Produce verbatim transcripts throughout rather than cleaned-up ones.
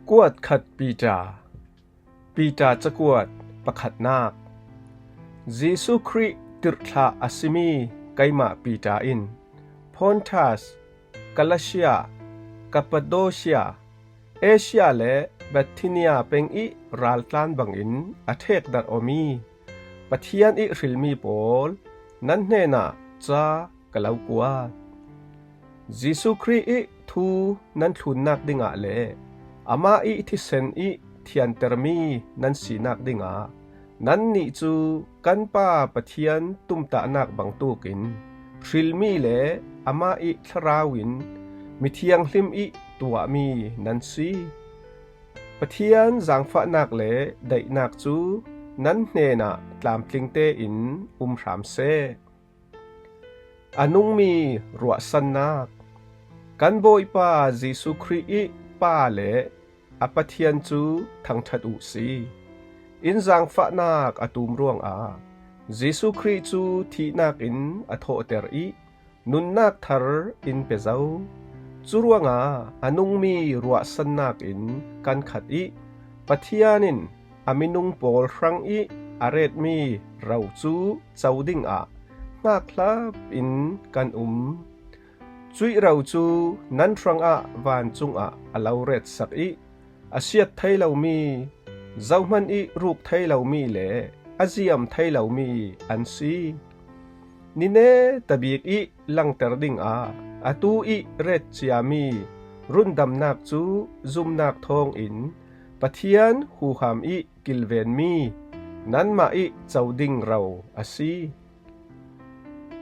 Kuat khat Peter. Peter cakuat pakhatnak. Jesuh Khrih tirhthlah a simi keimah Peter in Pontas, Galatia, Kappadosia, Asia le Bithinia peng ih raltlan bangin a thekdarh awmi Pathian ih hrilmi pawl, nan hnenah ca ka lo kuat. Jesuh Khrih ih thu nan thlunnak dingah le amah ih thisen ih thiantermi nan sinak dingah nannih cu kan Pa Pathian tumtahnak bangtukin hrilmi le amah ih thlarau in mithianghlim ih tuahmi nan si. Pathian zaangfahnak le daihnak cu nan hnenah tlamtling tein um hram seh. A nungmi ruahsannak. Kan Bawipa Jesuh Khrih ih Pa le a Pathian cu thangṭhat uh si. In zaangfahnak a tum ruangah Jesuh Khrih cu thihnak in a thawhter ih nunnak thar in pe zo. Cu ruangah a nungmi ruahsannak in kan khat ih Pathian in a minung pawl hrangih a retmi ro cu co dingah hngakhlap in kan um. Cuih ro cu nan hrangah vancung ah a lo retsak ih a siat thei lomi, zohman ih ruk thei lomi le a ziam thei lomi an si. Ni neta bik ih langter dingah atu ih ret ciami rundamnak cu zumnak thawngin Pathian huham ih kilvenmi nanmah ih co ding ro a si.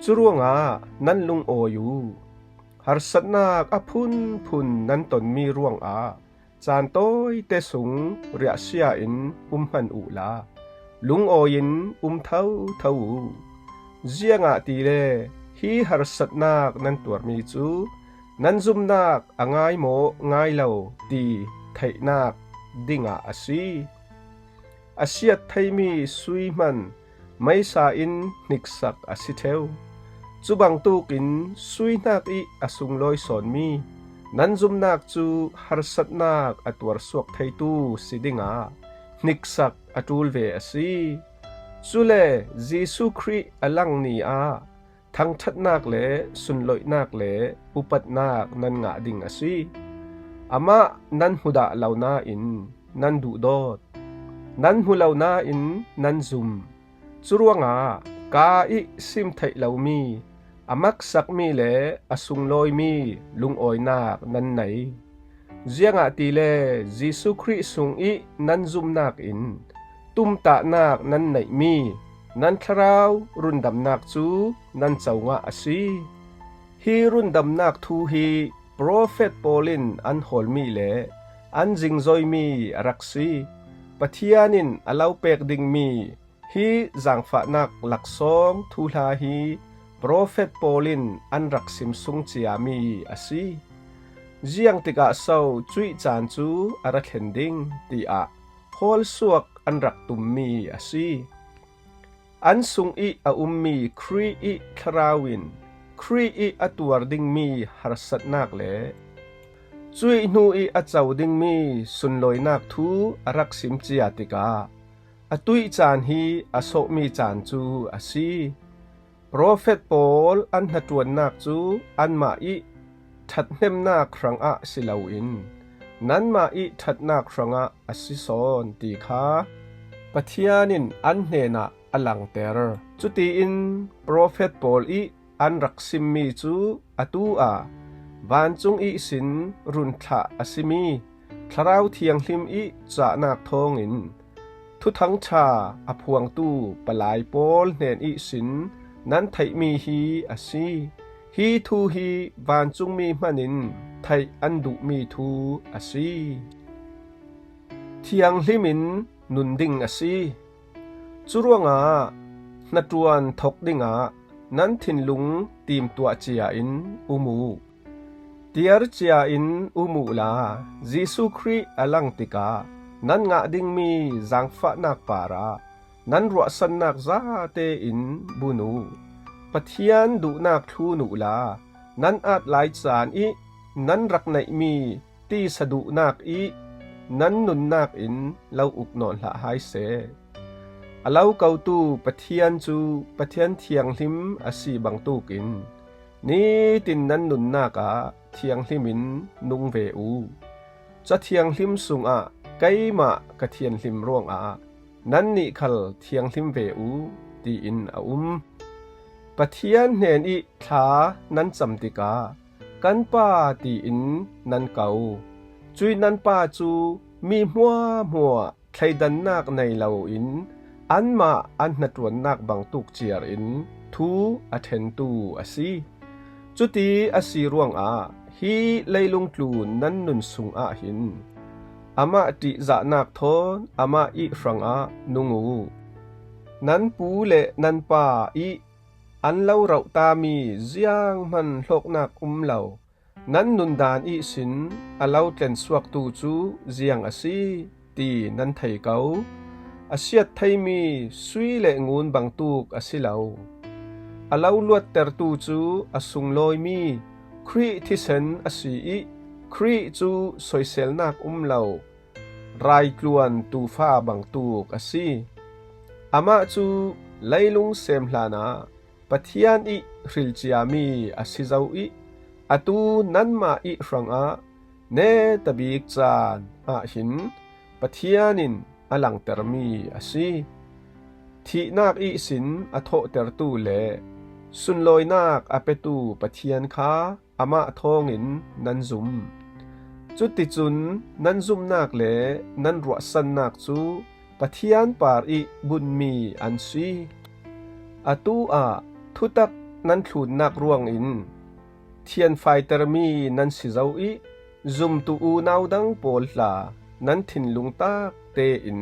Cu ruangah nan lungawi uh. Harsatnak a phunphun nan tonmi ruangah caan tawite sung riahsia in um hman uhla, lungawi in um thotho uh. Ziangahtile hi harsatnak nan tuarmi cu nan zumnak a ngai maw ngai lo ti theihnak dingah a si. A siat theimi sui hman meisa in hniksak a si ṭheu. Cu bangtukin sui hnak ih a sunglawi sawnmi nan zumnak cu harsatnak a tuarsuak theitu si dingah hniksak a ṭul ve a si. Cule Jesuh Khrih a lang ni ah thangṭhatnak le sunloihnak le upatnak nan ngah ding a si. Amah nan hmudah lo nain nan duhdawt, nan hmu lo nain nan zum. Cu ruangah kaa ih sim theih lomi, a maksakmi le a sunglawimi lungawinak nan nei. Ziangahtile Jesuh Khrih sungih nan zumnak in tumtahnak nan neihmi nan thlarau rundamnak cu nan co ngah a si. Hi rundamnak thu hi profet pawl in an hawlmi le an zingzoimi a rak si. Pathian in a lo pek dingmi hi zaangfahnak laksawng thuhla hi profet pawl in an rak sim sung ciami a si. Ziang tikah so cuih caan cu a ra thlen ding, tiah hawlsuak an rak tummi a si. An sungih a ummi Khrih ih thlarau in Khrih ih a tuar dingmi harsatnak le cuih hnu ih a co dingmi sunlawinak thu a rak sim cia tikah, atuih caan hi a sawhmi caan cu a si. Profet pawl an hnaṭuannak cu anmah ih ṭhathnemnak hrangah si loin nanmah ih ṭhatnak hrangah a si sawn ti kha Pathian in an hnenah a langter. Cutiin profet pawl ih an rak simmi cu atu ah vancung ihsin runthlah a simi Thlarau Thianghlim ih cahnak thawngin Thuthang ṭha a phuangtu palai pawl hnen ihsin nan theihmi hi a si. Hi thu hi vancungmi hmanin theih an duhmi thu a si. Thianghlim in nun ding a si. Cu ruangah hnaṭuan thok dingah nan thinlung timtuah cia in um uh. Tiar cia in um uhla, Jesuh Khrih a lang tikah nan ngah dingmi zaangfahnak parah nan ruahsannak zate in bun uh. Pathian duhnak thlun uhla, nan at lai caan ih nan rak neihmi tisa duhnak ih nan nunnak in lo uk nawn hlah hai seh. A lo kotu Pathian cu Pathian thianghlim a si bangtukin nitin nan nunnak ah thianghlim in nung ve u. Ca thianghlim sungah keimah ka thianghlim ruangah nannih khal thianghlim ve u, tiin a um. Pathian hnen ih thla nan cam tikah kan Pa tiin nan ko. Cuih nan Pa cu mi hmuahhmuah thleidannak nei loin anmah an hnaṭuannak bangtuk ciar in thu a ṭhentu a si. Cuti a si ruangah hi leilung tlun nan nun sungah hin amah ṭihzahnak thawn amah ih hrangah nung u. Nan pu le nan pa ih an lo rauhtami zianghman hlawknak um lo nan nundan ihsin a lo tlensuaktu cu ziang a si ti nan thei ko. A siat theimi sui le ngun bangtuk a si lo. A lo luattertu cu a sunglawimi Khrih thisen a si ih Khrih cu soiselnak um lo raitluan tuufa bangtuk a si. Amah cu leilung sem hlanah Pathian ih hrilciami a si zo ih atu nanmah ih hrangah netabik caan ah hin Pathian in a langtermi a si. Thihnak ihsin a thawhtertu le sunlawinak a petu Pathian kha amah thawngin nan zum. Cuticun nan zumhnak le nan ruahsannak cu Pathian par ih bunmi an si. Atu ah thutak nan thlunnak ruangin thianfaitermi nan si zo ih zumtu unau dang pawl tla nan thinlung tak tein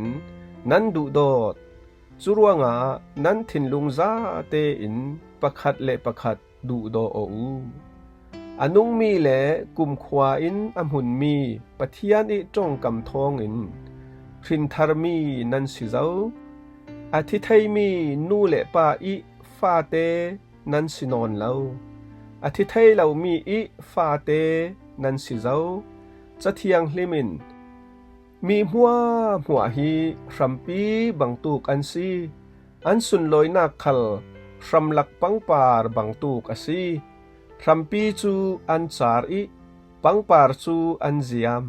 nan duhdawt. Curuangah nan thinlung zate in pakhat le pakhat duhdaw aw u. A nungmi le kumkhua in a hmunmi Pathian ih ṭongkam thawngin hrintharmi nan si zo. A thi theimi nu le pa ih fate nan si nawn lo. A thi thei lomi ih fate nan si zo. Ca thianghlim in mi hmuahhmuah hi hrampi bangtuk an si. An sunlawinak khal hramlak pangpar bangtuk a si. Hrampi cu an car ih pangpar cu an ziam.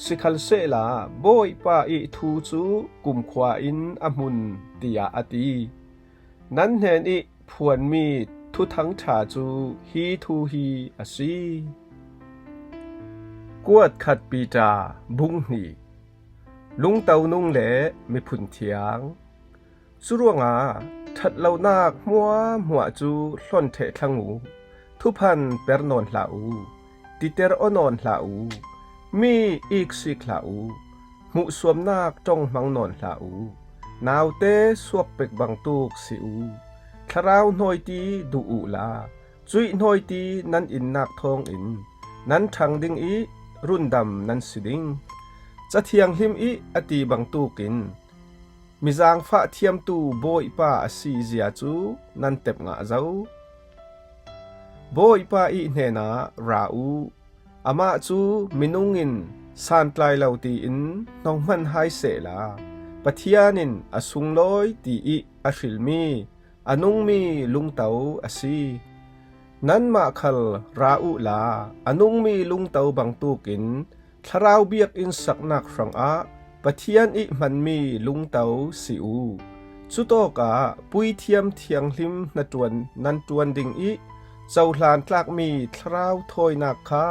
Sikhalsehla Bawipa ih thu cu kumkhua in a hmun, tiah a ti. Nan hnenih phuanmi Thuthang ṭha cu hi thu hi a si. Kuat khat Piter bung hnih. Lungto nung le miphun thiang. Curuangah ṭhat lonak hmuahhmuah cu hlawn ṭheh thlang u. Thuphan per nawn hlah u. Titer aw nawn hlah u. Mi iksik hlah u. Hmuhsuamnak ṭong hmang nawn hlah u. Naute suak pek bangtuk si u. Thlarau hnawiti duh uhla cuih hnawiti nan innak thawngin nan ṭhang ding ih rundam nan si ding. Ca thianghlim ih a ti bangtukin mi zaangfah thiamtu Bawipa a si zia cu nan tep ngah zo. Bawipa ih hnenah ra u. Amah cu minung in santlai lo tiin hnonghman hai sehla Pathian in a sunglawi ti ih a hrilmi a nungmi lungto a si. Nanmah khal ra uhla a nungmi lungto bangtukin Thlarau biakinn saknak hrangah Pathian ih hmanmi lungto si u. Cutawkah puithiam thianghlim hnaṭuan nan ṭuan ding ih cohlan tlakmi thlarau thawinak kha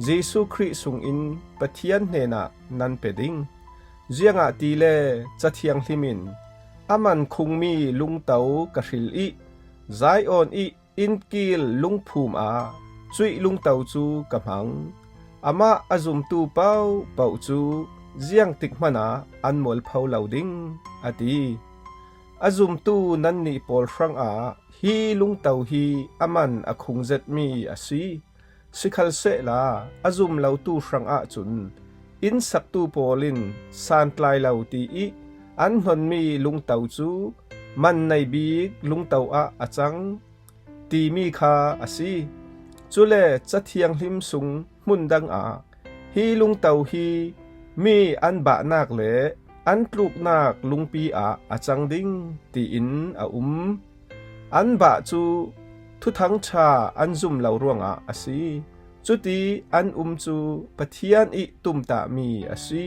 Jesuh Khrih sungin Pathian hnenah nan pe ding. Ziangahtile Ca Thianghlim in a man khungmi lungto ka hril ih Zion ih innkil lungphum ah cuih lungto cu ka hmang. Amah a zumtu paohpaoh cu ziangtik hmanah an mualpho lo ding, a ti. A zumtu nannih pawl hrangah hi lungto hi a man a khung zetmi a si. Sikhalsehla a zum lotu hrangah cun innsaktu pawl in santlai lo ti ih an hnonmi lungto cu man nei bik lungto ah a cang timi kha a si. Cule Ca Thianghlim sung hmun dangah hi lungto hi mi an bahnak le an tluknak lungpi ah a cang ding, tiin a um. An bah cu Thuthang ṭha an zum lo ruangah a si. Cuti an um cu Pathian ih tumtahmi a si.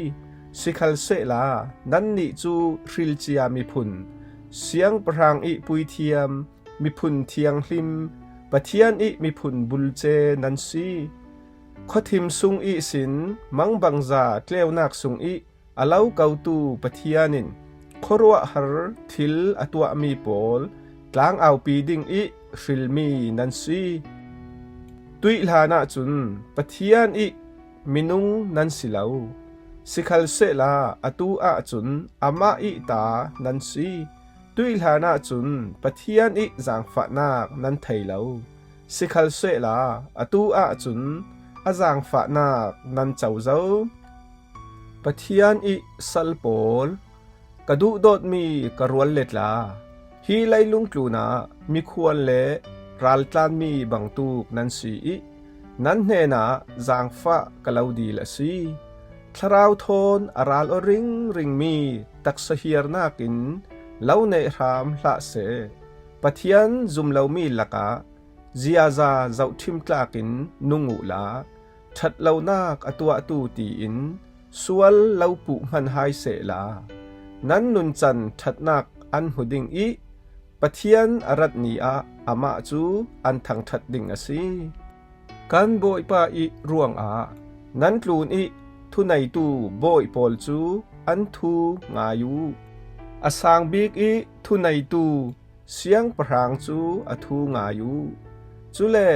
Sikhalsehla nannih cu hrilcia miphun, siangpahrang ih puithiam, miphun thianghlim, Pathian ih miphun bulce nan si. Khuathim sung ihsin mangbangza tleunak sungih a lo kotu Pathian in khuaruahhar thil a tuahmi pawl tlangaupi dingih hrilmi nan si. Tuih hlanah cun Pathian ih minung nan si lo. Sikhalsehla atu ahcun amah ih ta nan si. Tuih hlanah cun Pathian ih zaangfahnak nan thei lo. Sikhalsehla atu ahcun a zaangfahnak nan co zo. Pathian ih sal pawl, ka duhdawtmi ka rual le tla, hi leilung tlunah mikhual le raltlanmi bangtuk nan si ih nan hnenah zaangfah ka lo dil a si. Thlarau thawn a ral aw ringringmi taksa hiarnak in lo neihram hlah seh. Pathian zum lomi lakah ziaza zohṭhim tlakin nung uhla, ṭhat lonak a tuahtu tiin sual lo puh hman hai sehla, nan nuncan ṭhatnak an hmu ding ih Pathian a rat ni ah amah cu an thangṭhat ding a si. Kan Bawipa ih ruangah nan tlun ih thuneitu bawi pawl cu an thu ngai uh. A sang bik ih thuneitu siangpahrang cu a thu ngai uh. Cule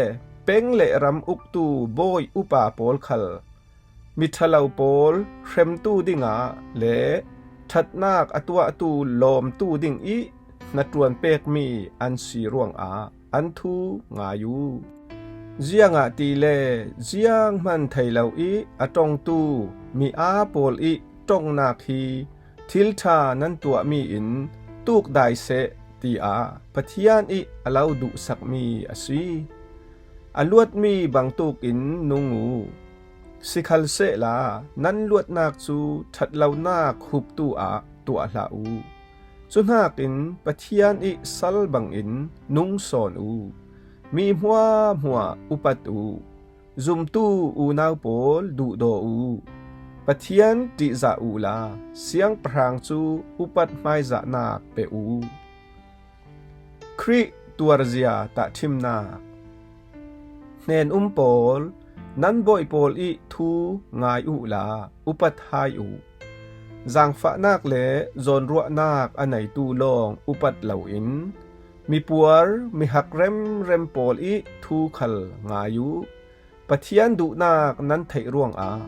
peng le ram uktu bawi upa pawl khal miṭhalo pawl hremtu dingah le ṭhatnak a tuahtu lawmtu dingih hnaṭuan pekmi an si ruangah an thu ngai uh. Ziangahtile zianghman thei lo ih a ṭongtu mi aa pawl ih ṭongnak hi thil ṭha nan tuahmi in tukdai seh, tiah Pathian ih a lo duhsakmi a si. A luatmi bangtuk in nung uh. Sikhalsehla nan luatnak cu ṭhat lonak huptu ah tuah hlah uh. Cuhnakin Pathian ih sal bangin nung sawn uh. Mi hmuahhmuah upat uh. Zumtu unau pawl duhdaw uh. Pathian ṭihzah uhla siangpahrang cu upat hmaizahnak pe uh. Khrih tuarzia tahṭhimnak. Hnenum pawl, nan bawi pawl ih thu ngai uhla upat hai uh. Zaangfahnak le zawnruahnak a neitu lawng upat loin mipuar mihak remrem pawl ih thu khal ngai uh. Pathian duhnak nan theih ruangah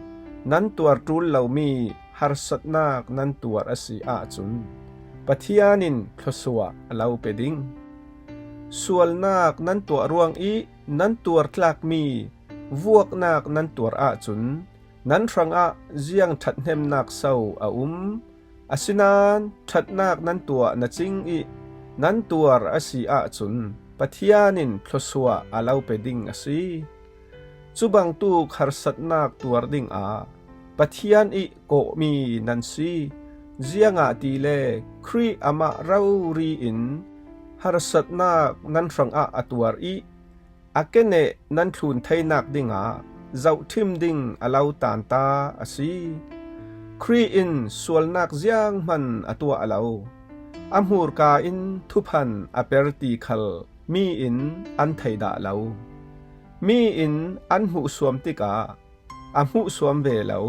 nan tuar ṭul lomi harsatnak nan tuar a si ahcun Pathian in thluasuah a lo pe ding. Sualnak nan tuah ruangih nan tuar tlakmi vuaknak nan tuar ahcun nan hrangah ziang ṭhathnemnak so a um? Asinain ṭhatnak nan tuah na cing ih nan tuar a si ahcun Pathian in thluasuah a lo pe ding a si. Cu bangtuk harsatnak tuar dingah Pathian ih kawhmi nan si. Ziangahtile Khrih amah rori in harsatnak nan hrangah a tuar ih a keneh nan thlun theinak dingah zohṭhim ding a lo tanta a si. Khrih in sualnak zianghman a tuah lo. A hmurka in thuphan a per ti khal mi in an thei dah lo. Mi in an hmuhsuam tikah a hmuhsuam ve lo.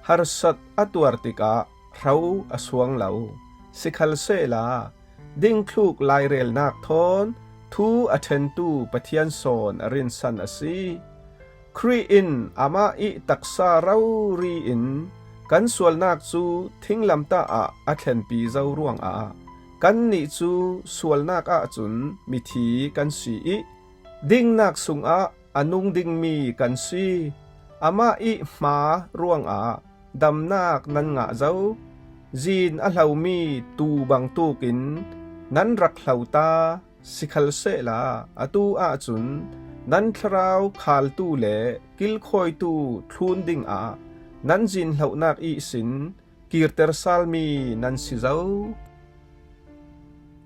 Harsat a tuar tikah hro a suang lo. Sikhalsehla dingthluk lairelnak thawn thu a ṭhentu Pathian sawn a rinsan a si. Khrih in amah ih taksa rori in kan sualnak cu thinglamtah ah a thlenpi zo ruangah kannih cu sualnak ahcun mithi kan si ih dingnak sungah a nung dingmi kan si. Amah ih hma ruangah damnak nan ngah zo. Zin a hlomi tuu bangtuk in nan rak hlo ta. Sikhalsehla atu ahcun nan thlarau khaltu le kilkhawitu thlun dingah Nan zinhlonak ihsin kirter salmi nan si zo.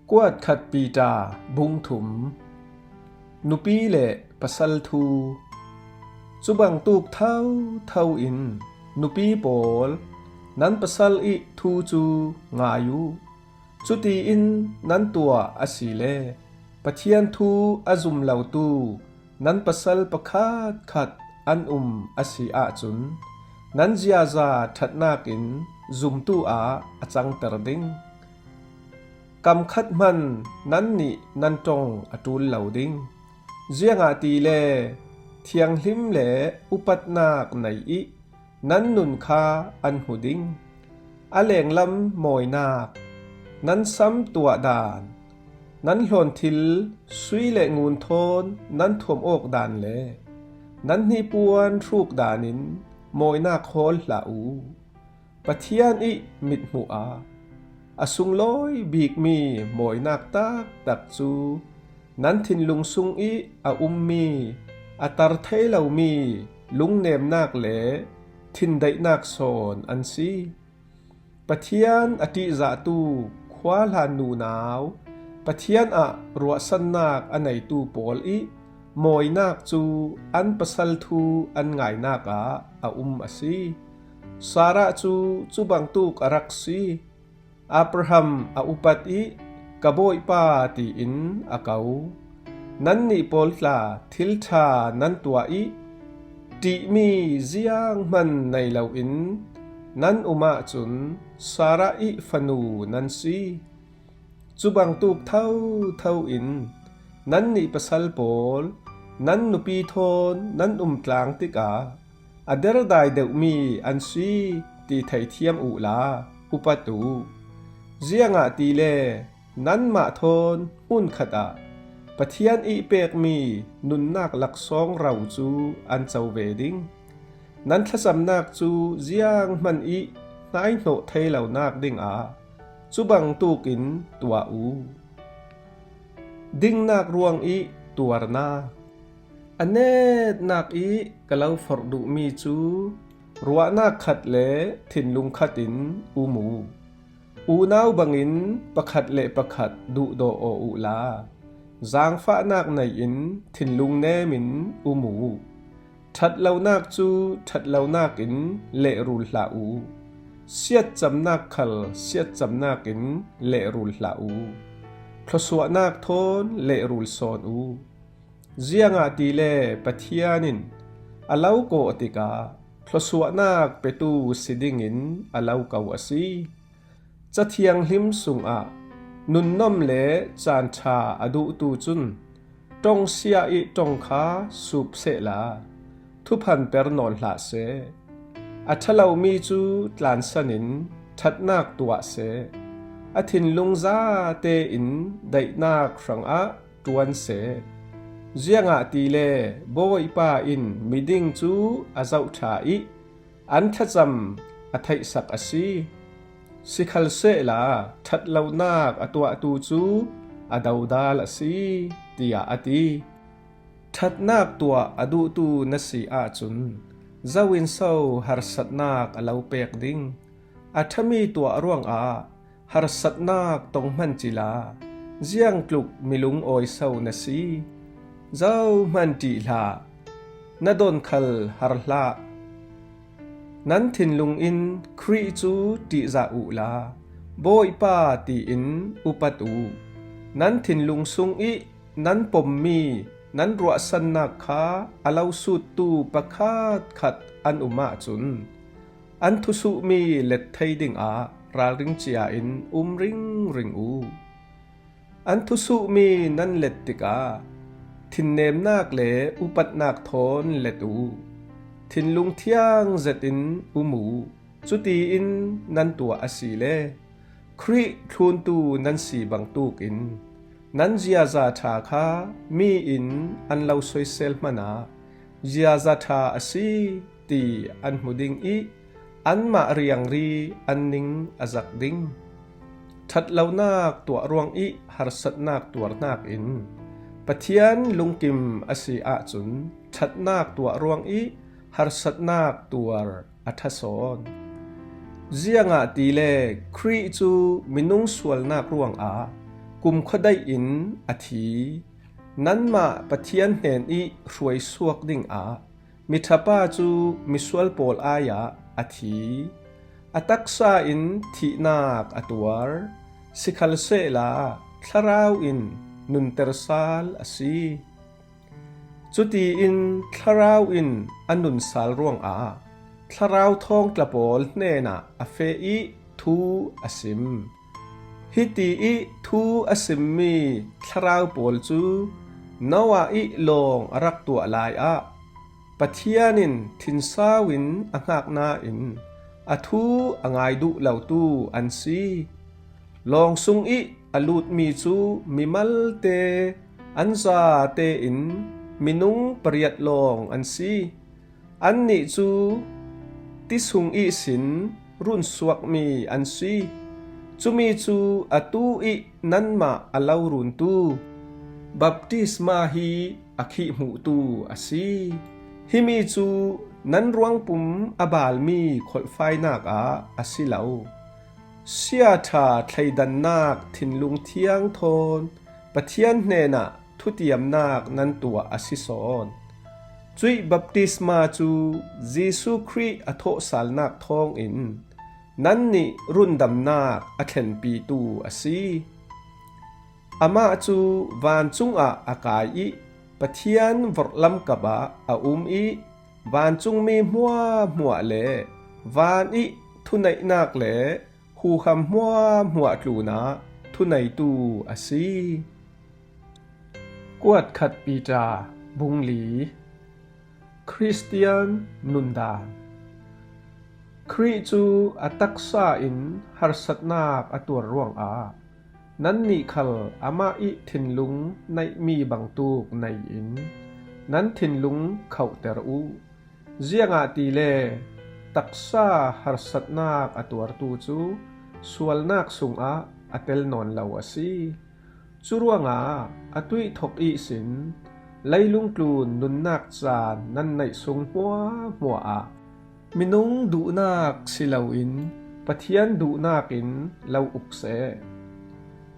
Kuat khat Peter bung thum. Nupi le pasal thu. Cubang tuk thotho in nupi pawl, nan pasal ih thu cu ngai uh. Cutiin nan tuah asile Pathian thu a zum lotu nan pasal pakhatkhat an um a si ahcun, nan ziaza ṭhatnak in zumtu ah a cangter ding. Kam khat hman nannih nan ṭong a ṭul lo ding. Ziangahtile thianghlim le upatnak nei ih nan nun kha an hmu ding. A lenglam mawinak, nan sam tuah dan, nan hlawnthil sui le ngun thawn nan thuam awk dan le nan hnipuan hruk dan in mawinak hawl hlah uh. Pathian ih mithmuh ah a sunglawi bikmi mawinak taktak cu nan thinlung sung ih a ummi, a tar thei lomi lungnemnak le thindaihnak sawn an si. Pathian a ṭihzahtu khuahlan nunau, Pathian ah ruahsannak a neitu pawl ih mawinak cu an pasal thu an ngainak ah a um a si. Sarah cu cubangtuk a rak si. Abraham a upat ih, "Ka bawipa," tiin a ko. Nannih pawl tla thil ṭha nan tuah ih ṭihmi zianghman nei loin nan um ahcun Sarah ih fanu nan si. Cubangtuk thotho in nannih pasal pawl nan nupi thawn nan um tlang tikah a derdai deuhmi an si ti theithiam uhla upat uh. Ziangahtile nanmah thawn hmunkhat ah Pathian ih pekmi nunnak laksawng ro cu an co ve ding. Nan thlacamnak cu zianghman ih hnaihnawh thei lonak dingah cubangtuk in tuah uh. Dingnak ruang ih tuarnak. A netnak ih ka lo forh duhmi cu ruahnak khat le thinlung khat in um uh. Unau bangin pakhat le pakhat duhdawh aw uhla, zaangfahnak nei in thinlung nem in um uh. Ṭhat lonak cu ṭhat lonak in lehrul hlah uh. Siatcamnak khal siatcamnak in lehrul hlah uh. Thluasuahnak thawn lehrul sawn uh. Ziangahtile Pathian in a lo kawh tikah thluasuahnak petu si dingin a lo ko a si. Ca thianghlim sungah nunnom le caan ṭha a duhtu cun ṭongsia ih ṭong kha sup sehla thuphan per nawn hlah seh. A ṭha lomi cu tlansan in ṭhatnak tuah seh. A thinlung zate in daihnak hrangah ṭuan seh. Ziangahtile Bawipa in miding cu a zohṭha ih an thlacam a theihsak a si. Sikhalsehla ṭhat lonak a tuahtu cu a dodal a si, tiah a ti. Ṭhatnak tuah a duhtu na si ahcun zo in so harsatnak a lo pek ding? A ṭhami tuah ruangah harsatnak tong hman cila ziangtluk milung awi so na si? Zohman ṭih hlah, na don khal har hlah. Nan thinlung in Khrih cu ṭihzah uhla, Bawipa tiin upat uh. Nan thinlung sung ih nan pommi nan ruahsannak kha a lo suttu pakhatkhat an um ahcun, an thusuhmi let thei dingah ralring cia in um ringring uh. An thusuhmi nan let tikah thinnemnak le upatnak thawn let uh. Thinlung thiang zetin um uh. Cutiin nan tuah asile Khrih thluntu nan si bangtuk in nan ziaza ṭha kha mi in an lo soisel hmanah ziaza ṭha a si ti an hmu ding ih anmah riangri an ning a zak ding. Ṭhat lonak tuah ruang ih harsatnak tuarnak in Pathian lungkim a si ahcun ṭhatnak tuah ruang ih harsatnak tuar a ṭha sawn. Ziangahtile Khrih cu minung sualnak ruangah kumkhua daihin a thi. Nanmah Pathian hnen ih hruaisuak dingah miṭhapa cu misual pawl ai-ah a thi. A taksa in thihnak a tuar, sikhalsehla thlarau in nunter sal a si. Cutiin thlarau in a nun sal ruangah thlarau thawngtla pawl hnenah a feh ih thu a sim. Hiti ih thu a simmi thlarau pawl cu Noah ih lawng a rak tuah lai-ah Pathian in thinsau in a hngak nain a thu a ngai duh lotu an si. Lawng sungih a lutmi cu mimalte an zatein minung pariat lawng an si. Annih cu ti sung ihsin runsuakmi an si. Cumi cu atu ih nanmah a lo runtu baptisma hi a khihhmuhtu a si. Himi cu nan ruangpum a balmi kholhfainak ah a si lo. Siaṭha thleidannak thinlung thiang thawn Pathian hnenah thutiamnak nan tuah a si sawn. Cuih baptisma cu Jesuh Khrih a thawhsalnak thawngin nannih rundamnak a thlenpitu a si. Amah cu vancung ah a kai ih Pathian vorhlam kapah a um ih vancungmi hmuahhmuah le van ih thuneihnak le huham hmuahhmuah tlunah thuneitu a si. Kuatkhat Peter bungli. Khristian nundan. Khrih cu a taksa in harsatnak a tuar ruangah nannih khal amah ih thinlung neihmi bangtuk nei-in nan thinlung khohter uh. Ziangahtile taksa harsatnak a tuartu cu sualnak sungah a tel nawn lo a si. Curuangah atuih thok ihsin leilung tlun nunnak caan nan neih sung hmuahhmuah ah minung duhnak si loin Pathian duhnak in lo uk seh.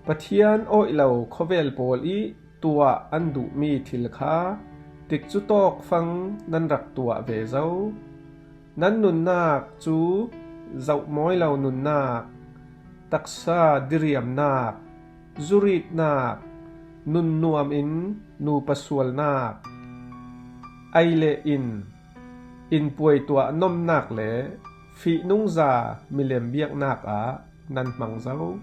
Pathian awih lo khuavel pawl ih tuah an duhmi thil kha tikcu tawkfang nan rak tuah ve zo. Nan nunnak cu zohmawi lo nunnak, taksa diriamnak, zuritnak, nunnuam in nupa sualnak, ei le in, innpuai tuah nomnak le fihnungza milem biaknak ah nan hmang zo.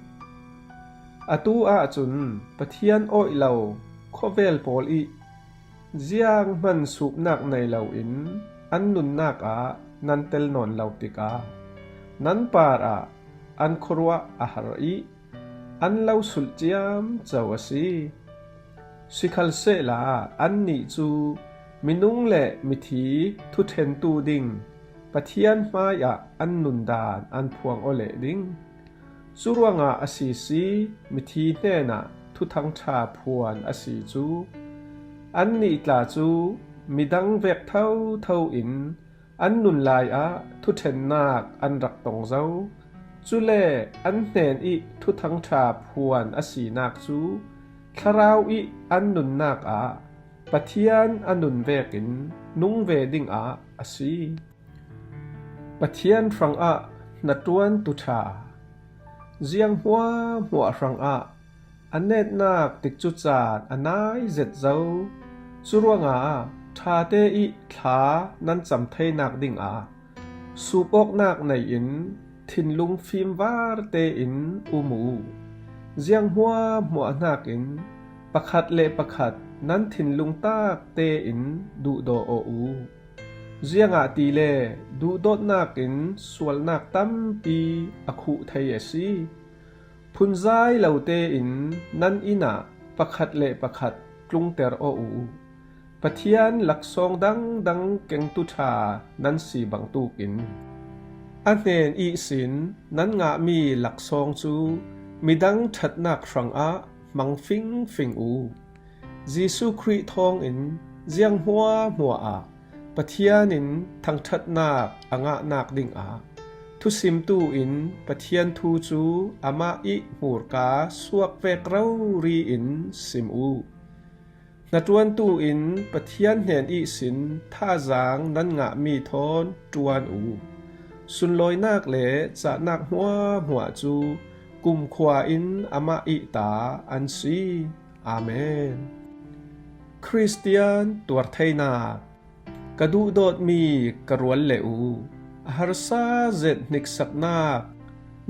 Atu ahcun Pathian awih lo khuavel pawl ih zianghman supnak nei loin an nunnak ah nan tel nawn lo tikah nan parah an khuaruah a har ih an lo sulh ciamco a si. Sikhalsehla annih cu minung le mithi thuṭhentu ding Pathian hmaiah an nundan an phuang aw leh ding. Curuangah a sisi mithi hnenah Thuthang ṭha phuan a si cu annih tla cu midang vek thotho in an nun lai ah thuṭhennak an rak tong zo. Cule an hnen ih Thuthang ṭha phuan a sinak cu thlarau ih an nunnak ah Pathian a nun vekin nung ve dingah a si. Pathian hrangah hnaṭuantu ṭha. Ziang hmuahhmuah hrangah a netnak tikcu caan a nai zet zo. Curuangah ṭhate ih thla nan cam theinak dingah supawknak nei-in thinlung fimvar tein um uh. Ziang hmuahhmuah hnakin pakhat le pakhat nan thinlung tak tein duhdaw aw uh. Ziangahtile duhdawtnak in sualnak tampi a khuh thei a si. Phunzai lo tein nan inn ah pakhat le pakhat tlungter aw uh. Pathian laksawng dangdang kengtu ṭha nan si bangtukin a hnen ihsin nan ngahmi laksawng cu midang ṭhatnak hrangah hmang fingfing uh. Jesuh Khrih thawngin ziang hmuahhmuah ah Pathian in thangṭhatnak a ngahnak dingah thusimtu in Pathian thu cu amah ih hmurka suak vek rori in sim u. Hnaṭuantu in Pathian hnen ihsin thazaang nan ngahmi thawn ṭuan u. Sunlawinak le cahnak hmuahhmuah cu kumkhua in amah ih ta an si. Amen. Khristian tuartheinak. Ka duhdawtmi ka rual le u, a harsa zet hniksaknak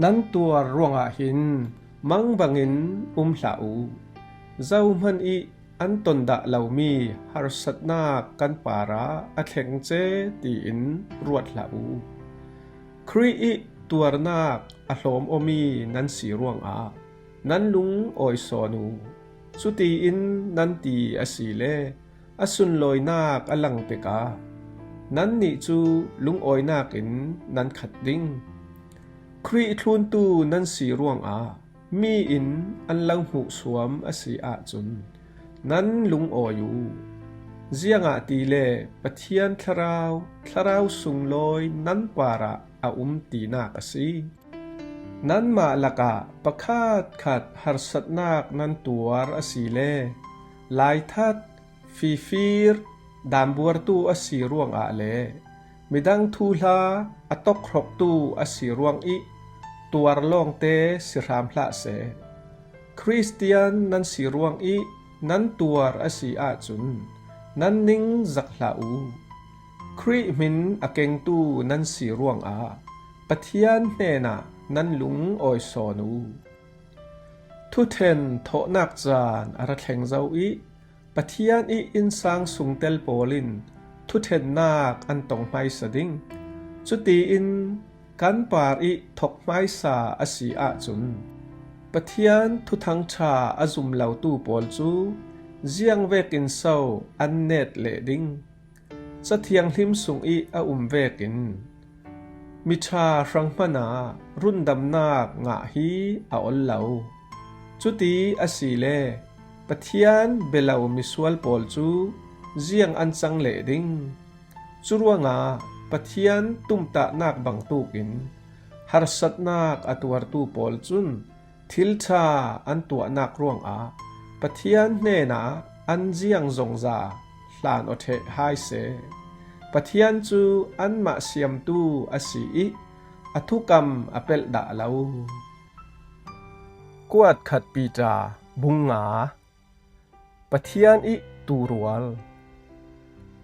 nan tuar ruangah hin mangbangin um hlah u. Zohman ih an ton dah lomi harsatnak kan parah a thleng ce tiin ruat hlah u. Khrih ih tuarnak a hlawm awmi nan si ruangah nan lungawi sawn u. Cutiin nan ti asile a sunlawinak a lang tikah nannih cu lungawinak in nan khat ding. Khrih thluntu nan si ruangah mi in an lo hmuhsuam a si ahcun nan lungawi u. Ziangahtile Pathian Thlarau, thlarau sunglawi nan parah a um tinak a si. Nanmah lakah pakhatkhat harsatnak nan tuar asile laithat, fifir, dambuartu a si ruangah le midang thuhla a tokhrawktu a si ruang ih tuar lawngte si hram hlah seh. Khristian nan si ruang ih nan tuar a si ahcun nan ning zak hlah u. Khrih hmin a kengtu nan si ruangah Pathian hnenah nan lungawi sawn u. Thuṭhen thawhnak caan a ra thleng zo ih Pathian ih innsang sungtel pawl in thuṭhennak an tong hmaisa ding. Cutiin kan par ih thok hmaisa a si ahcun Pathian Thuthang ṭha a zum lotu pawl cu ziang vekin so an net leh ding? Ca Thianghlim sungih a um vekin miṭha hrang hmanah rundamnak ngah hi a ol lo. Cuti asile Pathian bia lo misual pawl cu ziang an cang leh ding? Curuangah Pathian tumtahnak bangtukin harsatnak a tuartu pawl cun thil ṭha an tuahnak ruangah Pathian hnenah an ziang zongza hlan aw ṭheh hai seh. Pathian cu anmah siamtu a si ih a thukam a pelh dah lo. Kuat khat Piter bung nga. Pathian ih tuurual.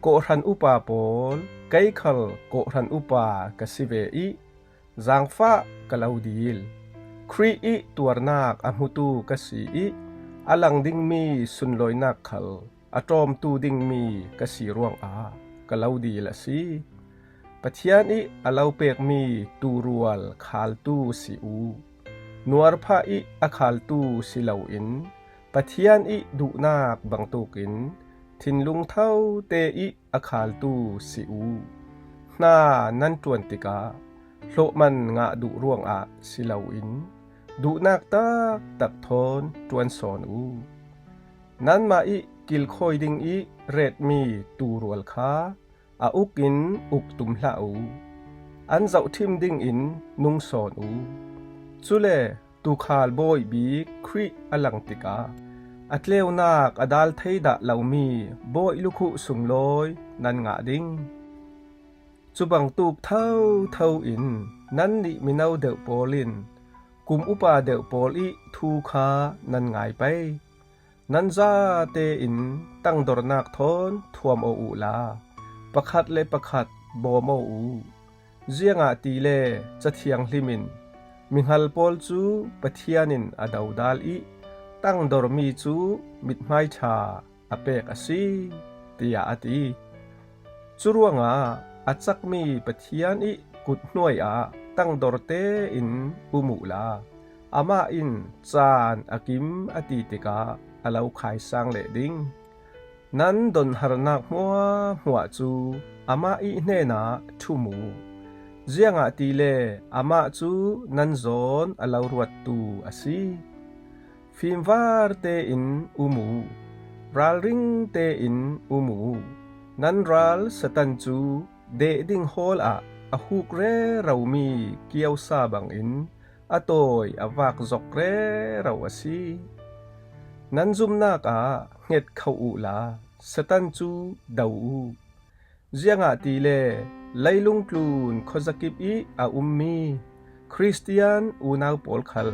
Kawhhran upa pawl, kei khal kawhhran upa ka si ve ih zaangfah ka lo dil. Khrih ih tuarnak a hmutu ka si ih a lang dingmi sunlawinak khal a ṭawmtu dingmi ka si ruangah ka lo dil a si. Pathian ih a lo pekmi tuurual khaltu si u. Nuarphah ih a khaltu si loin Pathian ih duhnak bangtukin thinlung thote ih a khaltu si u. Hna nan ṭuan tikah hlawhman ngah duh ruangah si loin duhnak taktak thawn ṭuan sawn u. Nanmah ih kilkhawi dingih retmi tuurual kha a uk in uk tum hlah u. An zohṭhim dingin nung sawn u. Cule tuukhal bawi bik Khrih a lang tikah a tleunak a dal thei dah lomi bawi lukhuh sunglawi nan ngah ding. Cu bangtuk thotho in nannih mino deuh pawl in kum upa deuh pawl ih thu kha nan ngai pei. Nan zatein tangdornak thawn thuam aw uhla, pakhat le pakhat bawm aw uh. Ziangahtile Ca Thianghlim in mihngal pawl cu Pathian in a dodal ih tangdormi cu mithmai ṭha a pek a si, tiah a ti. Curuangah a cakmi Pathian ih kut hnuai ah tangdor tein um uhla, amah in caan a kim a ti tikah a lo khaisang leh ding. Nan donharnak hmuahhmuah cu amah ih hnenah ṭhum uh, ziangahtile amah cu nan zawn a lo ruattu a si. Fimvar tein um uh, ralring tein um uh, Nan ral Satan cu deh ding hawl ah a huk reromi kiosa bangin a tawi a vak zok rero a si. Nan zumnak ah hnget khoh uhla Satan cu do uh. Ziangahtile leilung tlun khuazakip ih a ummi Khristian unau pawl khal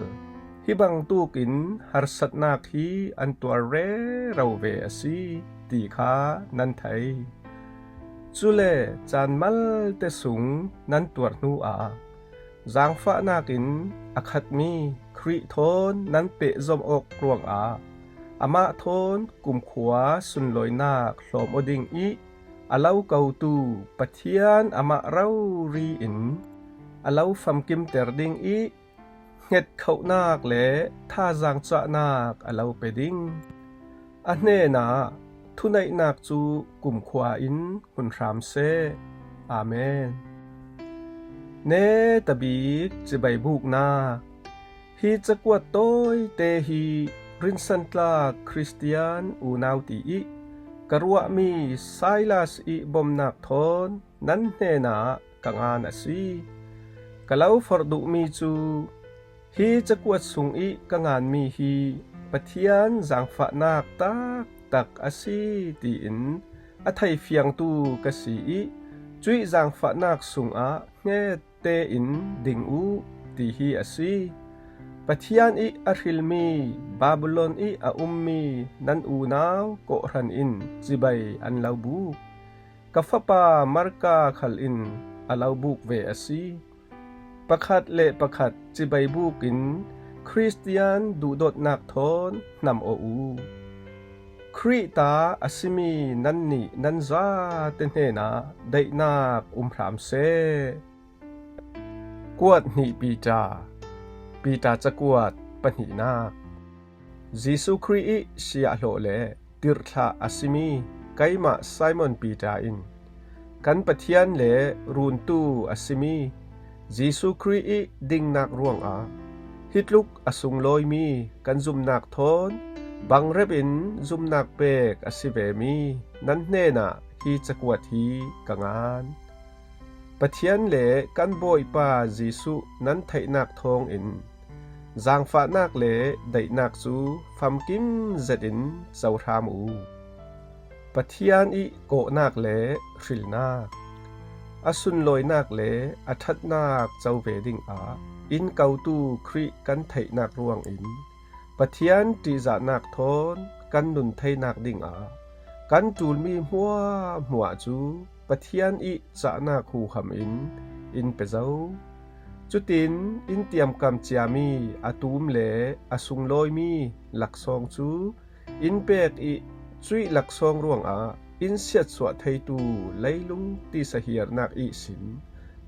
hi bangtuk in harsatnak hi an tuar rero ve a si ti kha nan thei. Cule caan malte sung nan tuar hnu ah zaangfahnak in a khatmi Khrih thawn nan pehzom awk ruangah amah thawn kumkhua sunlawinak hlawm aw ding ih a lo kotu Pathian amah rori in a lo famkimter ding ih hnget khohnak le thazaang cahnak a lo pe ding. A hnenah thuneihnak cu kumkhua in hun hram seh. Amen. Netabik cibai buknak. Hi cakuat tawite hi rinsantlak Khristian unau ti ih ka ruahmi Silas ih bomnak thawn nan hnenah ka ngan a si. Ka lo forh duhmi cu hi cakuat sung ih ka nganmi hi Pathian zaangfahnak taktak a si tiin a theifiangtu ka si ih cuih zaangfahnak sungah hnget tein ding uh, ti hi a si. Pathian ih a hrilmi Babylon ih a ummi nan unau kawhhran in cibai an lo buk. Ka fapa Marka khal in a lo buk ve a si. Pakhat le pakhat cibai bukin Khristian duhdawtnak thawn hnam aw uh. Khrih ta a simi nannih nan zate hnenah daihnak um hram seh. Kuat hnih Piter. Piter cakuat pahnihnak. Jesuh Khrih ih siahhlawh le tirhthlah a simi keimah Simon Piter in kan Pathian le runtu a simi Jesuh Khrih ih dingnak ruangah hi tluk a sunglawimi kan zumnak thawn bangrep in zumnak pek a si vemi nan hnenah hi cakuat hi ka ngan. Pathian le kan Bawipa Jesuh nan theihnak thawngin zaangfahnak le daihnak cu famkim zetin cohram uh. Pathian ih kawhnak le hrilnak, a sunlawinak le a ṭhatnak co ve dingah in kotu Khrih kan theihnak ruangin Pathian ṭihzahnak thawn kan nun theinak dingah kan ṭulmi hmuahhmuah cu Pathian ih cahnak huham in in pe zo. Cutin in tiamkam ciami a tum le a sunglawimi laksawng cu in pek ih cuih laksawng ruangah in siatsuah theitu leilung tisa hiarnak ihsin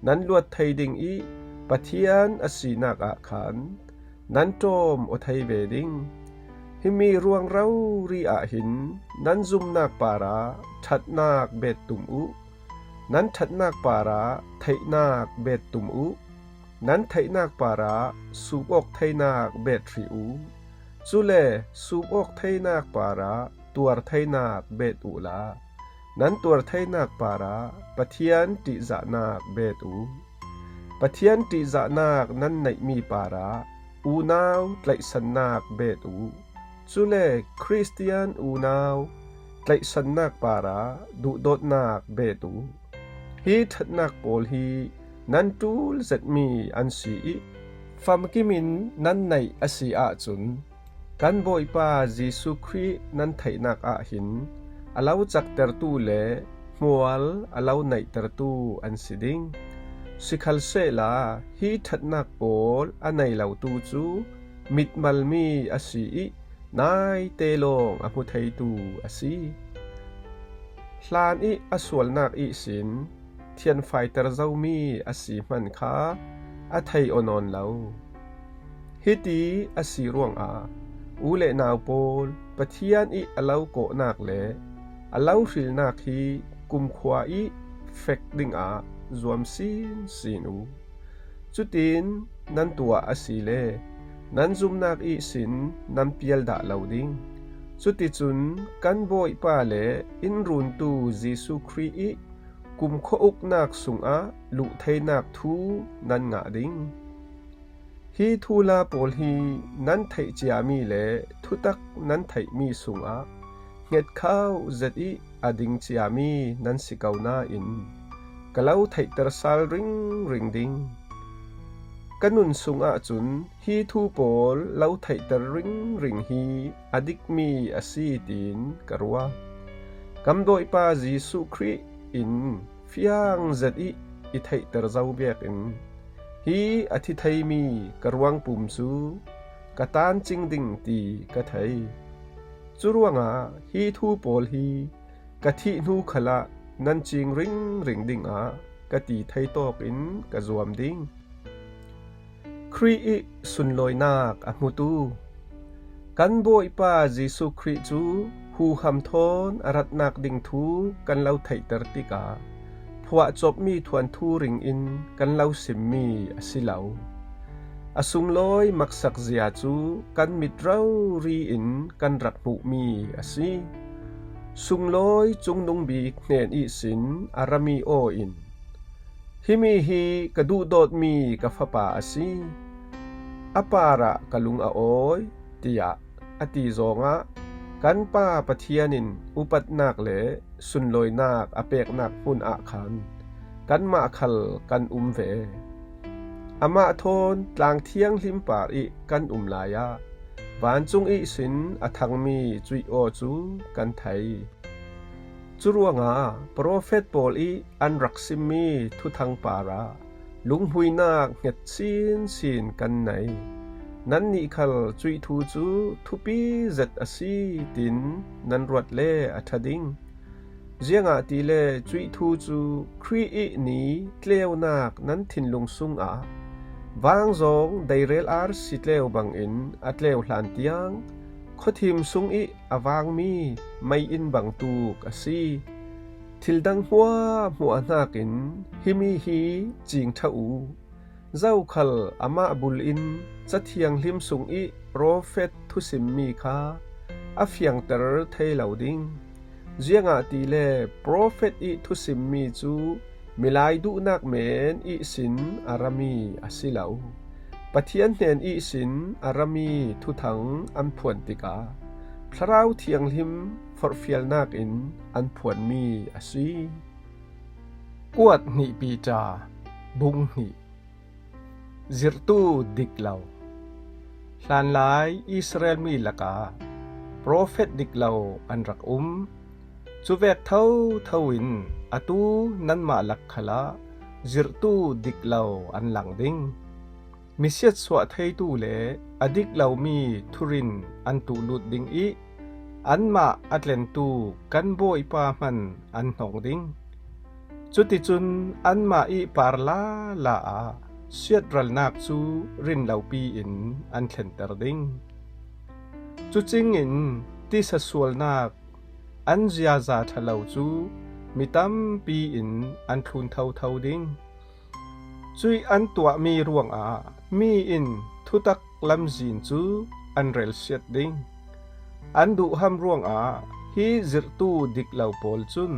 nan luat thei ding ih Pathian a sinak ah khan nan ṭawm aw thei ve ding. Himi ruang rori ah hin nan zumnak parah ṭhatnak bet tum uh. Nan ṭhatnak parah theihnak bet tum uh. Nan theihnak parah sup awk theinak bet hrih uh. Cule sup awk theinak parah tuar theinak bet uhla nan tuar theinak parah Pathian ṭihzahnak bet uh. Pathian ṭihzahnak nan neihmi parah unau tlaihsannak bet uh. Cule Khristian unau tlaihsannak parah duhdawtnak bet uh. Hi ṭhatnak pawl hi nan ṭul zetmi an si ih famkim in nan neih a si ahcun kan Bawipa Jesuh Khrih nan theihnak ah hin a lo caktertu le hmual a lo neihtertu an si ding. Sikhalsehla hi ṭhatnak pawl a nei lotu cu mitmalmi a si ih naite lawng a hmu theitu a si. Hlan ih a sualnak ihsin thianfaiter zomi a si hman kha a thei aw nawn lo. Hiti a si ruangah u le nau pawl Pathian ih a lo kawhnak le a lo hrilnak hi kumkhua ih fek dingah zuam sinsin uh. Cutin nan tuah asile nan zumnak ihsin nan pial dah lo ding. Cuticun kan Bawipa le in runtu Jesuh Khrih ih kumkhua uknak sungah luhtheinak thu nan ngah ding. Hi thula pawl hi nan theih ciami le thutak nan theihmi sungah hngetkhau zet ih a ding ciami nan si ko nain ka lo theihter sal ringring ding. Ka nun sungah cun hi thu pawl lo theihter ringring hi a dikmi a si tiin ka ruah. Kan Bawipa Jesuh Khrih in fiang zet ih i theihter zo biakinn hi a thi theimi ka ruangpum cu ka tancing ding ti ka thei. Curuangah hi thu pawl hi ka thih hnu khalah nan cing ringring dingah ka ti thei tawkin ka zuam ding. Khrih ih sunlawinak a hmutu. Kan Bawipa Jesuh Khrih cu huham thawn a ratnak ding thu kan lo theihter tikah phuahcopmi thuanthu ringin kan lo simmi a si lo. A sunglawi maksak zia cu kan mit rori in kan rak hmuhmi a si. Sunglawi cungnung bik hnen ihsin a rami aw in, "Himi hi ka duhdawtmi ka fapa a si, a parah ka lung a awi," tiah a ti zawngah kan Pa Pathian in upatnak le sunlawinak a peknak hmun ah khan kanmah khal kan um ve. Amah thawn tlang thianghlim par ih kan um lai ah vancung ihsin a thangmi cuih aw cu kan thei. Curuangah profet pawl ih an rak simmi thuthang parah lunghmuinak hnget sinsin kan nei. Nannih khal cuih thu cu thupi zet a si, tiin nan ruat le a ṭha ding. Ziangahtile cuih thu cu Khrih ih ni tleunak nan thinlung sungah vangzawng deirel arsi tleu bangin a tleu hlan tiang khuathim sung ih a vangmi mei-inn bangtuk a si. Thil dang hmuahhmuah hnakin himi hi cingṭha uh. Zokhal amah bul in Ca Thianghlim sung ih profet thusimmi kha a fiangter thei lo ding. Ziangahtile profet ih thusimmi cu milai duhnak men ihsin a rami a si lo. Pathian hnen ihsin a rami thuthang an phuan tikah Thlarau Thianghlim forhfialnak in an phuanmi a si. Kuat hnih Piter, bung hnih. Zirhtu dik lo. Hlanlai Israel mi lakah profet dik lo an rak um. Cuvek thotho in atu nanmah lak khalah zirhtu dik lo an lang ding. Misiatsuah theitu le a dik lomi thurin an tuhlut ding ih anmah a tlentu kan Bawipa hman an hnong ding. Cuticun anmah ih par lala ah siatralnak cu rinlopi in an thlenter ding. Cucingin tisa sualnak an ziaza ṭha lo cu mi tampi in an thlun thotho ding. Cuih an tuahmi ruangah mi in thutak lamzin cu an relsiat ding. An duhham ruangah hi zirhtu dik lo pawl cun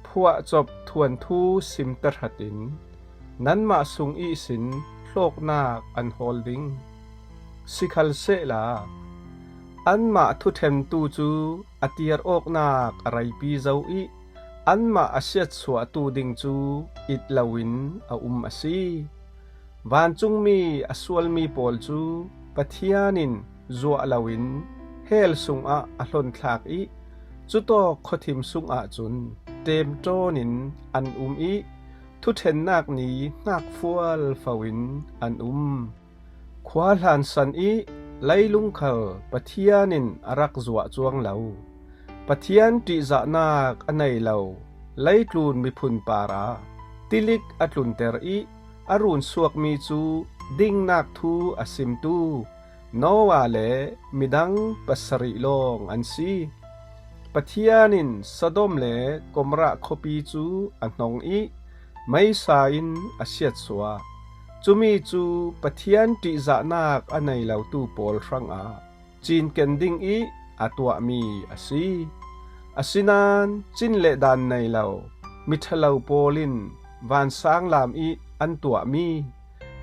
phuahcop thuanthu sim tahratin nanmah sung ihsin hlawknak an hawl ding. Sikhalsehla anmah thuṭhentu cu a tiar awknak a reipi zo ih anmah a siatsuahtu ding cu it loin a um a si. Vancungmi a sualmi pawl cu Pathian in zuah loin hell sungah a hlonthlak ih cutawk khuathim sungah cun ṭemṭawn in an um ih thuṭhennak ni hngak fualfo in an um. Khua hlansan ih leilung khal Pathian in a rak zuah cuang lo. Pathian ṭihzahnak a nei lo leitlun miphun parah tilik a tlunter ih a runsuakmi cu dingnak thu a simtu Noah le midang pasarih lawng an si. Pathian in Sodom le Gomorrah khuapi cu a hnong ih meisa in a siatsuah. Cumi cu Pathian ṭihzahnak a nei lotu pawl hrangah cinken ding ih a tuahmi a si. Asinain cin le daan nei lo miṭhalo pawl in vansanglam ih an tuahmi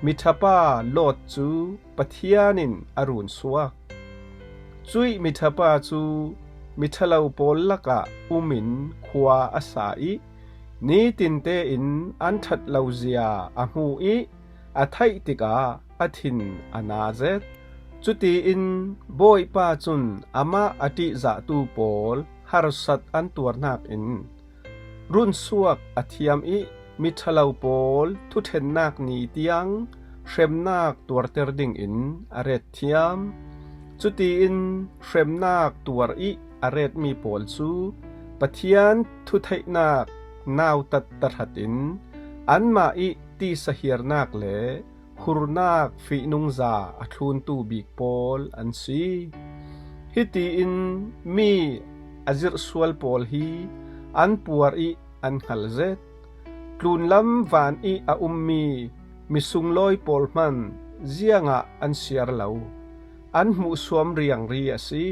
miṭhapa Lot cu Pathian in a runsuak. Cuih miṭhapa cu miṭhalo pawl lakah umin khua a sa ih nitinte in an ṭhat lo zia a hmu ih a theih tikah a thin a na zet. Cutiin Bawipa cun amah a ṭihzahtu pawl harsat an tuarnak in runsuak a thiam ih miṭhalo pawl thuṭhennak ni tiang hremnak tuarter dingin a ret thiam. Cutiin hremnak tuar ih a retmi pawl cu Pathian thutheihnak nautat tahratin anmah ih tisahiarnak le hurnak fihnungza a thluntu bik pawl an si. Hitiin mi a zirhsual pawl hi an puar ih an hngal zet. Tlunlam van ih a ummi misunglawi pawl hman ziangah an siar lo, an hmuhsuam riangri a si.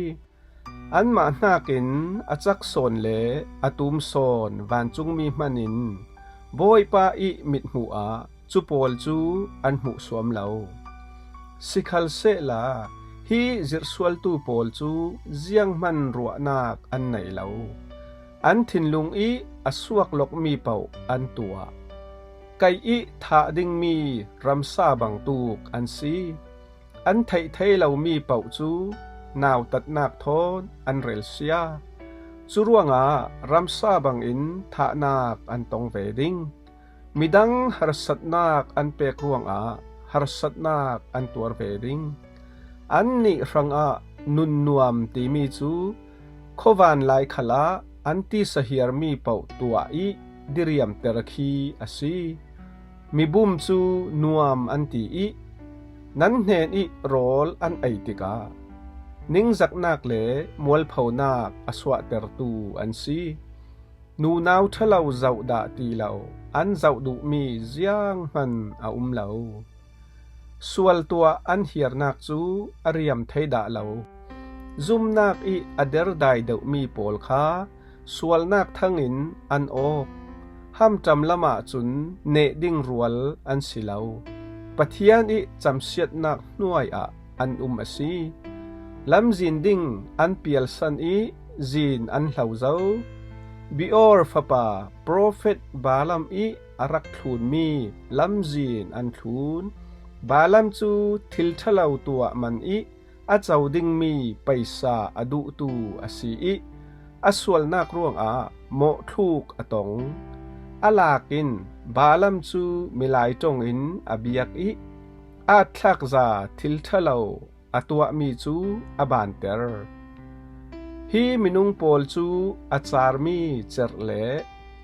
Anmah hnakin a cak sawn le a tum sawn vancungmi hmanin Bawipa ih mithmuh ah cu pawl cu an hmuhsuam lo. Sikhalsehla hi zirhsualtu pawl cu zianghman ruahnak an nei lo. An thinlung ih a suak lokmi paoh an tuah. Kaih ih thah dingmi ramsa bangtuk an si. An theih thei lomi paoh cu nautatnak thawn an relsia. Curuangah ramsa bangin thahnak an tong ve ding. Midang harsatnak an pek ruangah harsatnak an tuar ve ding. Annih hrangah nunnuam timi cu khuavan lai khalah an tisahiarmi paoh tuah ih diriamter khi a si. Mibum cu nuam an ti ih nan hnen ih rawl an ei tikah ningzaknak le mualphonak a suahtertu an si. Nunau ṭhalo zoh dah ti lo an zoh duhmi zianghman a um lo. Sual tuah an hiarnak cu a riam thei dah lo. Zumnak ih a derdai deuhmi pawl kha sualnak thangin an awk. Hamṭam lamah cun neh ding rual an si lo. Pathian ih camsiatnak hnuai ah an um a si. Lamzin ding an pialsan ih zin an hlo zo. Beor fapa profet Balaam ih a rak thlunmi lamzin an thlun. Balaam cu thil ṭhalo tuah man ih a co dingmi paisa a duhtu a si ih a sualnak ruangah mawhthluk a tong. A lak in Balaam cu milai ṭongin a biak ih aat thlakza thil ṭhalo a tuahmi cu a banter. Hi minung pawl cu a carmi cerh le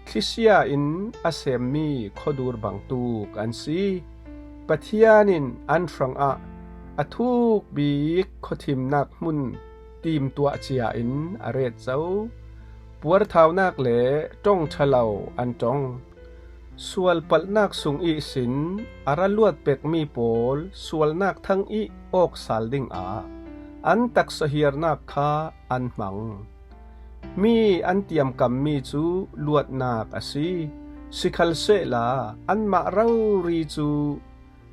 thlisia in a semmi khuadur bangtuk an si. Pathian in an hrangah a thuk bik khuathimnak hmun timtuah cia in a ret zo. Puarthaunak le ṭong ṭhalo an ṭong. Sual palhnak sung ihsin a ra luat pekmi pawl sualnak thang ih awk sal dingah an taksa hiarnak kha an hmang. Mi an tiamkammi cu luatnak a si. Sikhalsehla anmah rori cu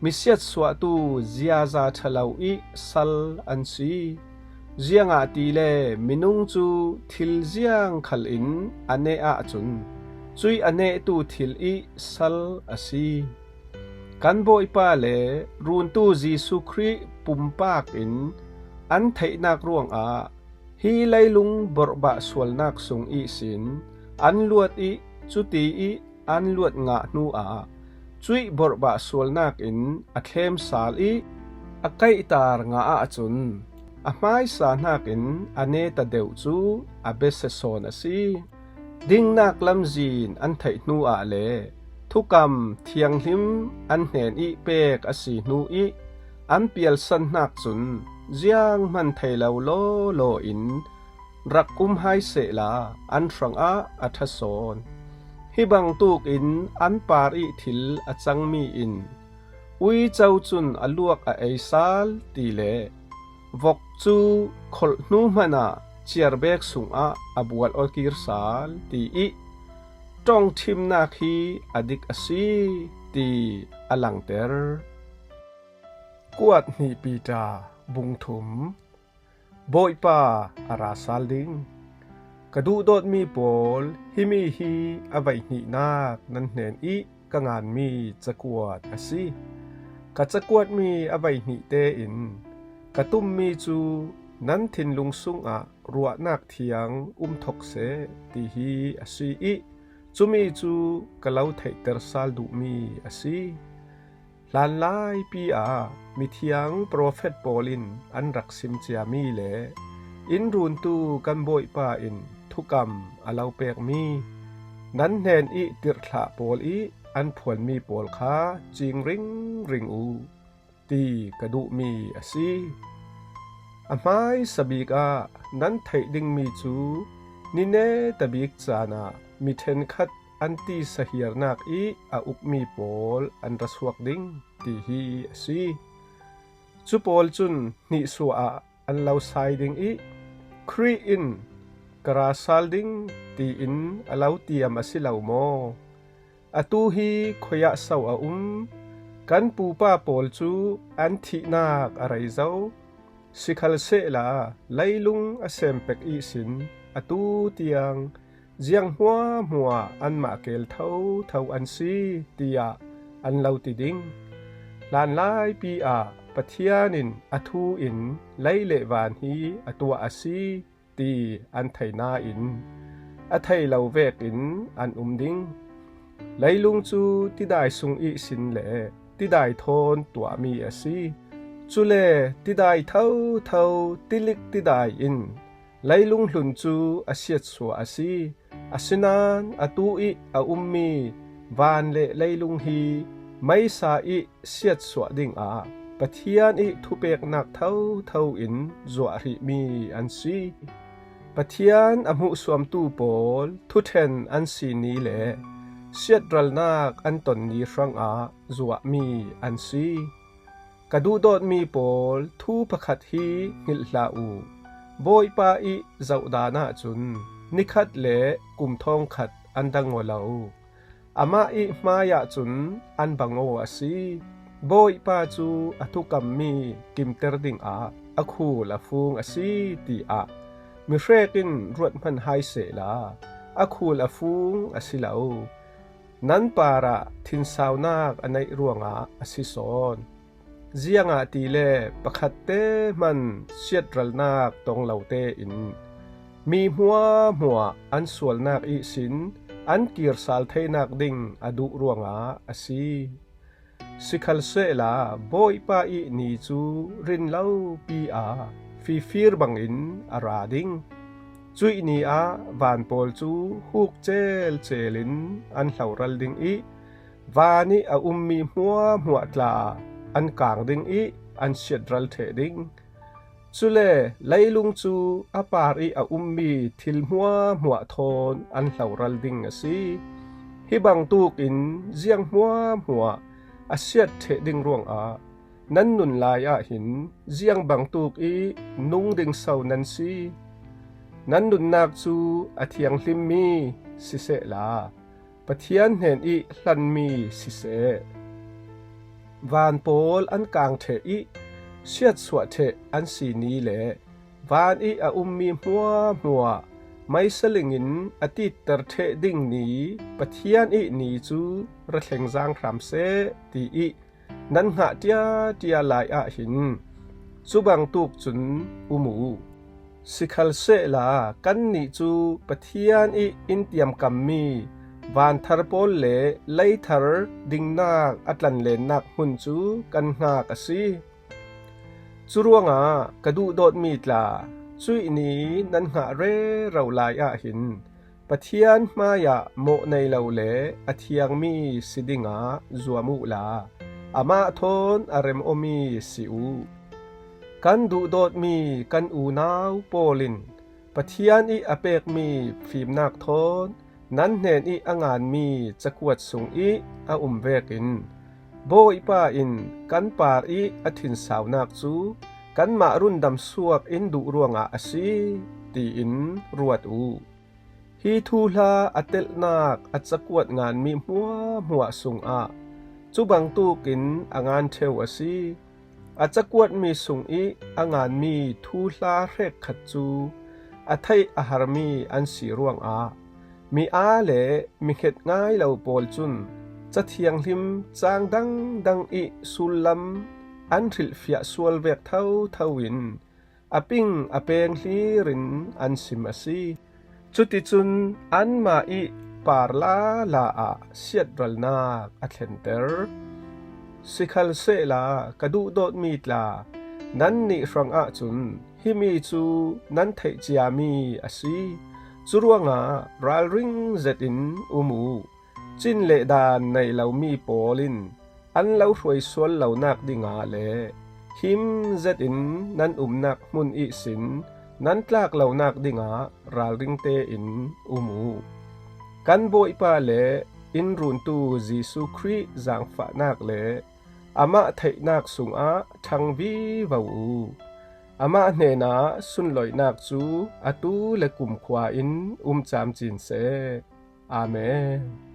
mi siatsuahtu ziaza ṭhalo ih sal an si. Ziangahtile minung cu thil ziang khal in a neh ahcun cuih a nehtu thil ih sal a si. Kan Bawipa le Runtu Jesuh Khrih pumpak in an theihnak ruangah hi leilung borhbah sualnak sung ihsin an luat ih cuti ih an luat ngah hnuah cuih borhbah sualnak in a thlem sal ih a kaihtar ngah ahcun a hmaisa hnakin a neta deuh cu a besia sawn a si. Dingnak lamzin an theih hnuah le thukam thianghlim an hnen ih pek a si hnu ih an pialsan hnak cun zianghman thei lo lawlaw in rak um hai sehla an hrangah a ṭha sawn. Hi bangtuk in an par ih thil a cangmi in uico cun a luak a ei sal ti le vok cu kholh hnu hmanah ciarbek sungah a bual awkir sal ti ih ṭawngṭhimnak hi a dik a si ti a langter. Kuat hnih Peter bung thum. Bawipa a ra sal ding. Ka duhdawtmi pawl, himi hi a veihnihnak nan hnenih ka nganmi cakuat a si. Ka cakuatmi a veihnihte in ka tummi cu nan thinlung sungah ruahnak thiang um thok seh, ti hi a si ih, cumi cu ka lo theihter sal duhmi a si. Hlanlaipi ah mithiang profet pawl in an rak sim ciami le in runtu kan Bawipa in thukam a lo pekmi, nan hnenih tirhthlah pawl ih an phuanmi pawl kha cing ringring uh, ti ka duhmi a si. A hmaisa bik ah nan theih dingmi cu ni neta bik caan ah mi ṭhenkhat an tisa hiarnak ih a ukmi pawl an ra suak ding, ti hi a si. Cu pawl cun hnihsuah ah an lo sai ding ih, Khrih in ka ra sal ding, tiin a lo tiam a si lo maw? Atu hi khuiah so a um? Kan pupa pawl cu an thihnak a rei zo. Sikhalsehla leilung a sem pek ihsin atu tiang ziang hmuahhmuah anmah keel thotho an si, tiah an lo ti ding. Hlanlaipi ah Pathian in a thu in lei le van hi a tuah a si, ti an thei nain a thei lo vekin an um ding. Leilung cu tidai sung ihsin le tidai thawn tuahmi a si. Cule tidai thotho, tilik tidai in leilung hlun cu a siatsuah a si. Asinain atu ih a ummi van le leilung hi meisa ih siatsuah dingah Pathian ih thupeknak thotho in zuah hrihmi an si. Pathian a hmuhsuamtu pawl thuṭhen an si ni le siatralnak an ton ni hrangah zuahmi an si. Ka duhdawtmi pawl, thu pakhat hi hngilh hlah uh. Bawipa ih zohdan ahcun nikhat le kum thawngkhat an dang aw lo. Amah ih hmaiah cun an bang aw a si. Bawipa cu a thukammi kimter dingah a khul a fung a si, tiah mihrek in ruat hman hai sehla, a khul a fung a si lo. Nan parah thinsaunak a neih ruangah a si sawn. Ziangahtile pakhatte hman siatralnak tong lo tein mi hmuahhmuah an sualnak ihsin an kir sal theinak ding a duh ruangah a si. Sikhalsehla Bawipa ih ni cu rin lopi ah fifir bangin a ra ding. Cuih ni ah van pawl cu huk celcel in an hloral ding ih, van ih a ummi hmuahhmuah tla an kang ding ih an siatral ṭheh ding. Cule leilung cu a par ih a ummi thil hmuahhmuah thawn an hloral ding a si. Hi bangtuk in ziang hmuahhmuah a siat ṭheh ding ruangah nan nun lai ah hin ziang bangtuk ih nung ding so nan si? Nan nunnak cu a thianghlimmi sisehla, Pathian hnen ih hlanmi siseh. Van pawl an kang ṭheh ih siatsuah ṭheh an si ni le van ih a ummi hmuahhmuah meisa lingin a titer ṭheh ding ni, Pathian ih ni cu ra thleng zang hram seh, ti ih nan hngah ṭiaṭia lai ah hin cu bangtuk cun um uh. Sikhalsehla kannih cu Pathian ih in tiamkammi vanthar pawl le leithar dingnak a tlanlennak hmun cu kan hngak a si. Cu ruangah ka duhdawtmi tla, cuih ni nan hngah rero lai ah hin Pathian hmaiah mawh nei lo le a thiangmi si dingah zuam uhla, amah thawn a rem awmi si uh. Kan duhdawtmi kan unau pawl in Pathian ih a pekmi fimnak thawn nan hnen ih a nganmi cakuat sung ih a um vekin Bawipa in kan par ih a thinsaunak cu kanmah rundam suak in duh ruangah a si, tiin ruat uh. Hi thuhla a telhnak a cakuat nganmi hmuahhmuah sungah cubangtukin a ngan ṭheu a si. A cakuatmi sung ih a nganmi thuhla hrekkhat cu a theih a harmi an si ruangah mi aa le mi hnget ngai lo pawl cun Ca Thianghlim caang dangdang ih sullam an hrilhfiah sual vek thotho in a ping a peng hlir in an sim a si. Cuticun anmah ih par lala ah siatralnak a thlenter. Sikhalsehla ka duhdawtmi tla, nannih hrangah cun himi cu nan theih ciami a si. Curuangah ralring zetin um uh. Cin le daan nei lomi pawl in an lo hruai sual lonak dingah le him zetin nan umnak hmun ihsin nan tlak lonak dingah ralring tein um uh. Kan Bawipa le in runtu Jesuh Khrih zaangfahnak le amah theihnak sungah ṭhang vivo uh. Amah hnenah sunloihnak cu atu le kumkhua in um camcin seh. Amen.